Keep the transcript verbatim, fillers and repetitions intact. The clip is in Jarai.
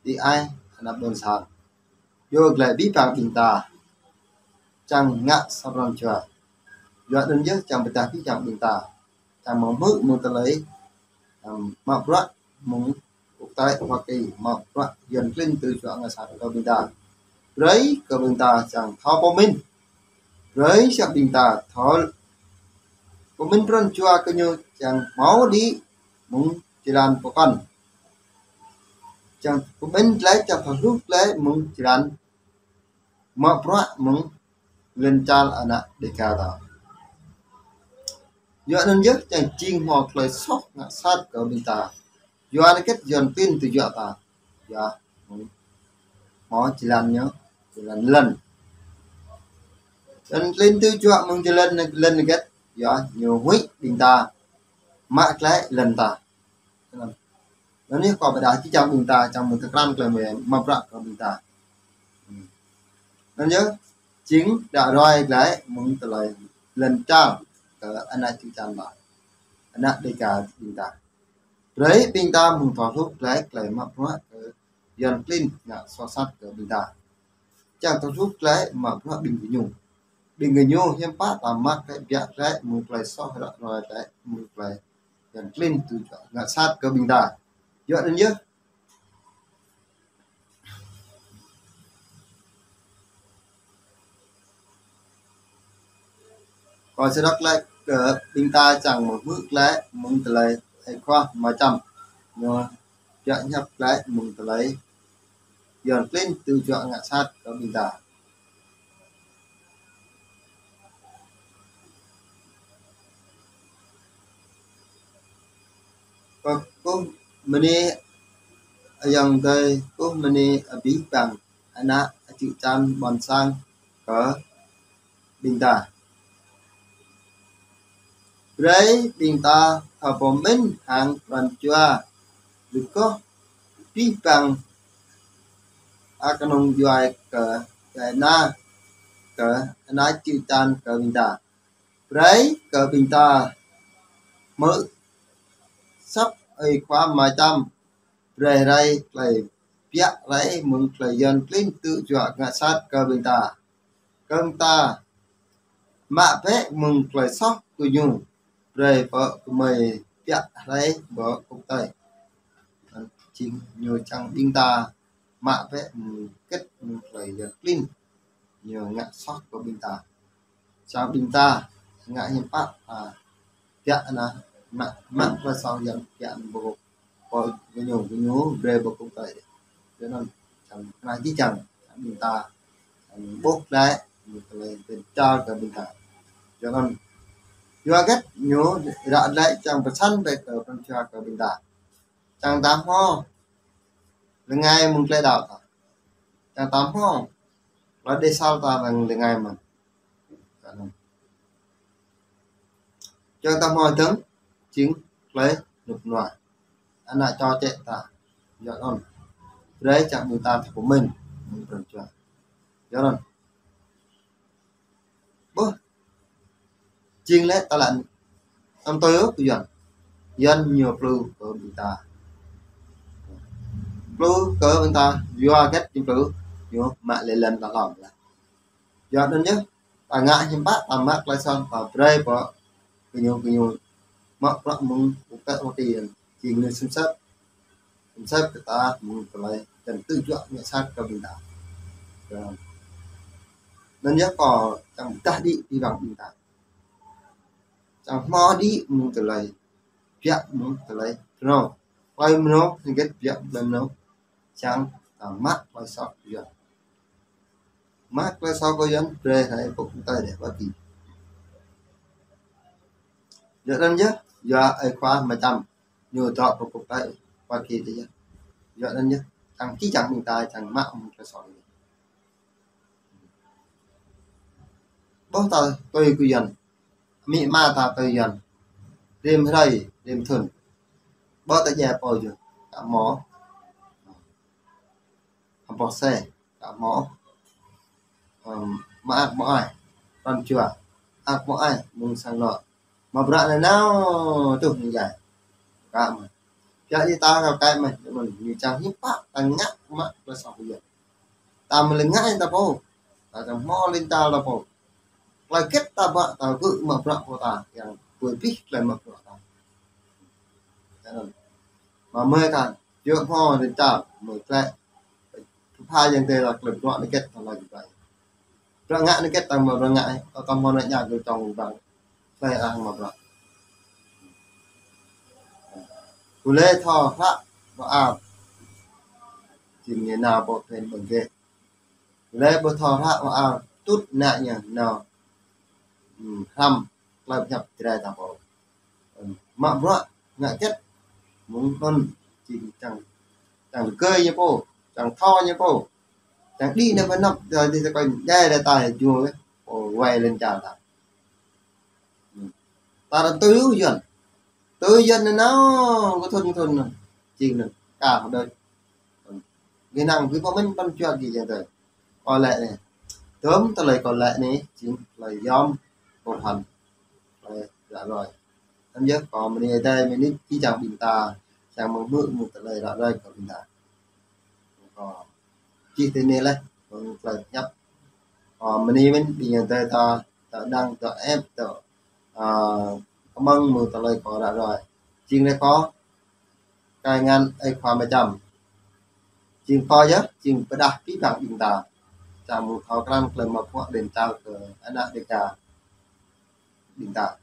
đĭ ai ană ƀôn sang. Yua glai abih bang ƀing ta čang ngă sa pran jua. Yua anŭn yơh čang pơdah abih bang ƀing ta čang mơ̆ hmư̆ mơ̆ng tơlơi, ăm, mă bruă mơ̆ng quốc tế Hoa Kỳ, mă bruă Yuan klin tui juă ngă sat kơ ƀing ta. Brơi kơ ƀing ta čang thâo pơmĭn. Brơi čang ƀing ta thâo pơmĭn pran jua kơ ñu čang hmâo đĭ mơ̆ng jơlan pơkŏn. Čang pơmĭn glaĭ, čang thâo hluh glaĭ mơ̆ng jơlan mă bruă mơ̆ng lŏn čar ană Dêga ta. Yua anŭn yơh čang jing hmâo tơlơi soh ngă sat kơ ƀing ta. Yua anŭn hơget Yuan klin tui juă ta. Yua hmâo jơlan ñu, jơlan lŏn. Yuan klin tui juă mơ̆ng jơlan, lŏn hơget. Yua ñu huĭ ƀing ta mă glaĭ lŏn ta. Anŭn yơh kâo pơdah či čang ƀing ta čang mơ̆ng tơkrăn tơlơi mă bruă kơ ƀing ta. Anŭn yơh jing đă ruai glaĭ mơ̆ng tơlơi lŏn čar kơ ană čư̆ čan ta, ană Dêga ƀing ta. Brơi ƀing ta mơ̆ng thâo hluh glaĭ tơlơi mă bruă kơ Yuan klin ngă soh sat kơ ƀing ta. Čang thâo hluh glaĭ mă bruă ƀing gơñu. Ƀing gơñu hiư̆m pă ta mă glaĭ, biă glaĭ mơ̆ng tơlơi soh, ră ruai glaĭ mơ̆ng tơlơi Yuan klin tui juă ngă sat kơ ƀing ta. Yua anŭn yơh. Kâo sơdŏk glaĭ kơ ƀing ta čang mơ̆ hmư̆ glaĭ mơ̆ng tơlơi Ơi Khua Ama Čăm. Ñu juă hiăp glaĭ mơ̆ng tơlơi Yuan klin tui juă ngă sat kơ ƀing ta. Kơkuh mơnĭ ayŏng adơi, kơkuh mơnĭ abih bang ană čư̆ čan ƀôn sang kơ ƀing ta. Brơi ƀing ta thâo pơmĭn hăng pran jua rơgoh abih bang akơnung djuai kơ djuai ana, kơ ană čư̆ čan kơ ƀing ta. Brơi kơ ƀing ta hmư̆ asăp Ơi Khua Ama Čăm brơi rai tơlơi biă rai mơ̆ng tơlơi Yuan klin tui juă ngă sat kơ ƀing ta. Kơ ƀing ta mă bĕ mơ̆ng tơlơi soh kơ ñu, brơi pơ kơmơi biă rai pơ kŭk tai. Jing ñu čang ƀing ta mă bĕ mơ̆ng hơget mơ̆ng tơlơi Yuan klin ñu ngă soh kơ ƀing ta. Čang ƀing ta ngă hiư̆m pă, a, biă ană mă, mă tơlơi soh Yuan biă ană pơ kŭk, pơ gơñu, gơñu brơi pơ kŭk tai. Yua anŭn čang ană či čang ƀing ta čang ƀuh glaĭ mơ̆ng tơlơi lŏn čar kơ ƀing ta. Yua anŭn yua hơget ñu ră glaĭ čang pơsăn glaĭ kơ pran jua kơ ƀing ta. Čang ta hmâo rơngai mơ̆ng tơlơi đaŏ ta. Čang ta hmâo lŏn đe sal ta răng rơngai mơ̆n. Čang ta hmâo dơ̆ng jing tơlơi rơnŭk rơnua ană čô čĕ ta. Yua anŭn brơi čang ƀing ta thâo pơmĭn mơ̆ng pran jua. Yua anŭn ƀuh jing lĕ tơlơi anăm tui ôh kơ Yuan. Yuan ñu plư kơ ƀing ta. Plư kơ ƀing ta, yua hơget ñu plư, ñu mă lĕ lŏn ta hlŏm laih. Yua anŭn yơh, ta ngă hiư̆m pă, ta mă tơlơi soh, ta brơi pơ gơñu, gơñu mă bruă mơ̆ng kŭk tai Hoa Kỳ, jing ñu sem sat. Sem sat kơ ta mơ̆ng tơlơi čang tui juă ngă sat kơ ƀing ta. Anŭn yơh kâo čang pơdah đĭ abih bang ƀing ta. Čang hmâo đĭ mơ̆ng tơlơi biă mơ̆ng tơlơi mơnơ̆ng. Tơlơi mơnơ̆ng, hơget biă tơlơi mơnơ̆ng. Čang ta mă tơlơi soh kơ Yuan. Mă tơlơi soh kơ Yuan brơi rai pơ kŭk tai Hoa Kỳ. Yua anŭn yơh, yua Ơi Khua Ama Čăm ñu dŏ pơ kŭk tai Hoa Kỳ tơ yơh. Yua anŭn yơh, čang či čang ƀing ta čang mă mơ̆ng tơlơi soh. Ƀuh ta tui kơ Yuan, amĭ ama ta tui Yuan, rĭm hrơi, rĭm thŭn. Ƀuh ta djai pô yơh, ka hmâo, hơbŏ se, ka hmâo, ăm, mơak mơai, pran jua, mơak mơai, mơ̆ng sang anô̆. Mă bruă nanao tuh ñu djai. Ka mă. Kiăng ih ta kâo kơ mơ̆n, mơ̆n, ñu čang hiư̆m pă, ta ngă mă tơlơi soh yơh. Ta mơ̆ lĕ ngă ta pô. Ta čang hmâo lin ta ta pô. Tơlơi hơget ta ƀă, ta gơ̆ mă bruă pô ta, kiăng pơƀih tơlơi mă bruă ta. Mă mơi ta, yua hmâo lin ta, mơi tơlơi. Pha yang tê la tơlơi bruă anai hơget ta la jơpai. Bruă ngă anai hơget ta mă bruă ngă, ta mă anai ñă gơ̆ čong bang. Tơlơi arăng mă bruă. Ƀu lĕ thâo hră mơak. Jing ñu nao pơ phen ƀơ̆ng gĕ. Ƀu lĕ ƀu thâo hră mơak tŭt ană ñu nao. Hmm, hrăm tơlơi pơhiăp Jrai ta pô. Hmm, mă bruă ngă hơget. Mơ̆ng anŭn jing čang, čang rơgơi ñu pô, čang thâo ñu pô. Čang đĭ nao pơ anăp, dơi dơi ta kơi dơi dơi ta yua, pô wai lin čar ta. Hmm. Ta ră tui Yuan. Tui Yuan nao, kơ thun kơ thun nao. Jing nao, ka hơdơi. Gih năng gih pơmĭn păn čuă gih yang tơi. Kâo lĕ anai. Tơm tơlơi kâo lĕ anai, jing tơlơi yom, pô hăn. Tơlơi ră ruai. Anŭn yơh, kâo mơ̆ng anai tơi mơnit, či čang ƀing ta, čang mơ̆ng hmư̆ mơ̆ng tơlơi ră ruai kơ ƀing ta. Kâo čih tui anai laih, mơ̆ng tơlơi pơhiăp. Kâo mơnit mơ̆n, ƀing yang tơi ta, ta đang, ta ĕp, ta, a, kơmăng mơ̆ng tơlơi kâo ră ruai. Jing lĕ kâo, kơ ngăn ơi khua mơčăm. Jing kâo yơh, jing pơdah pĭ păng ƀing ta. Čang mơ̆ng thâo krăn tơlơi mă bruă lin ta kơ ană Dêga ƀing ta.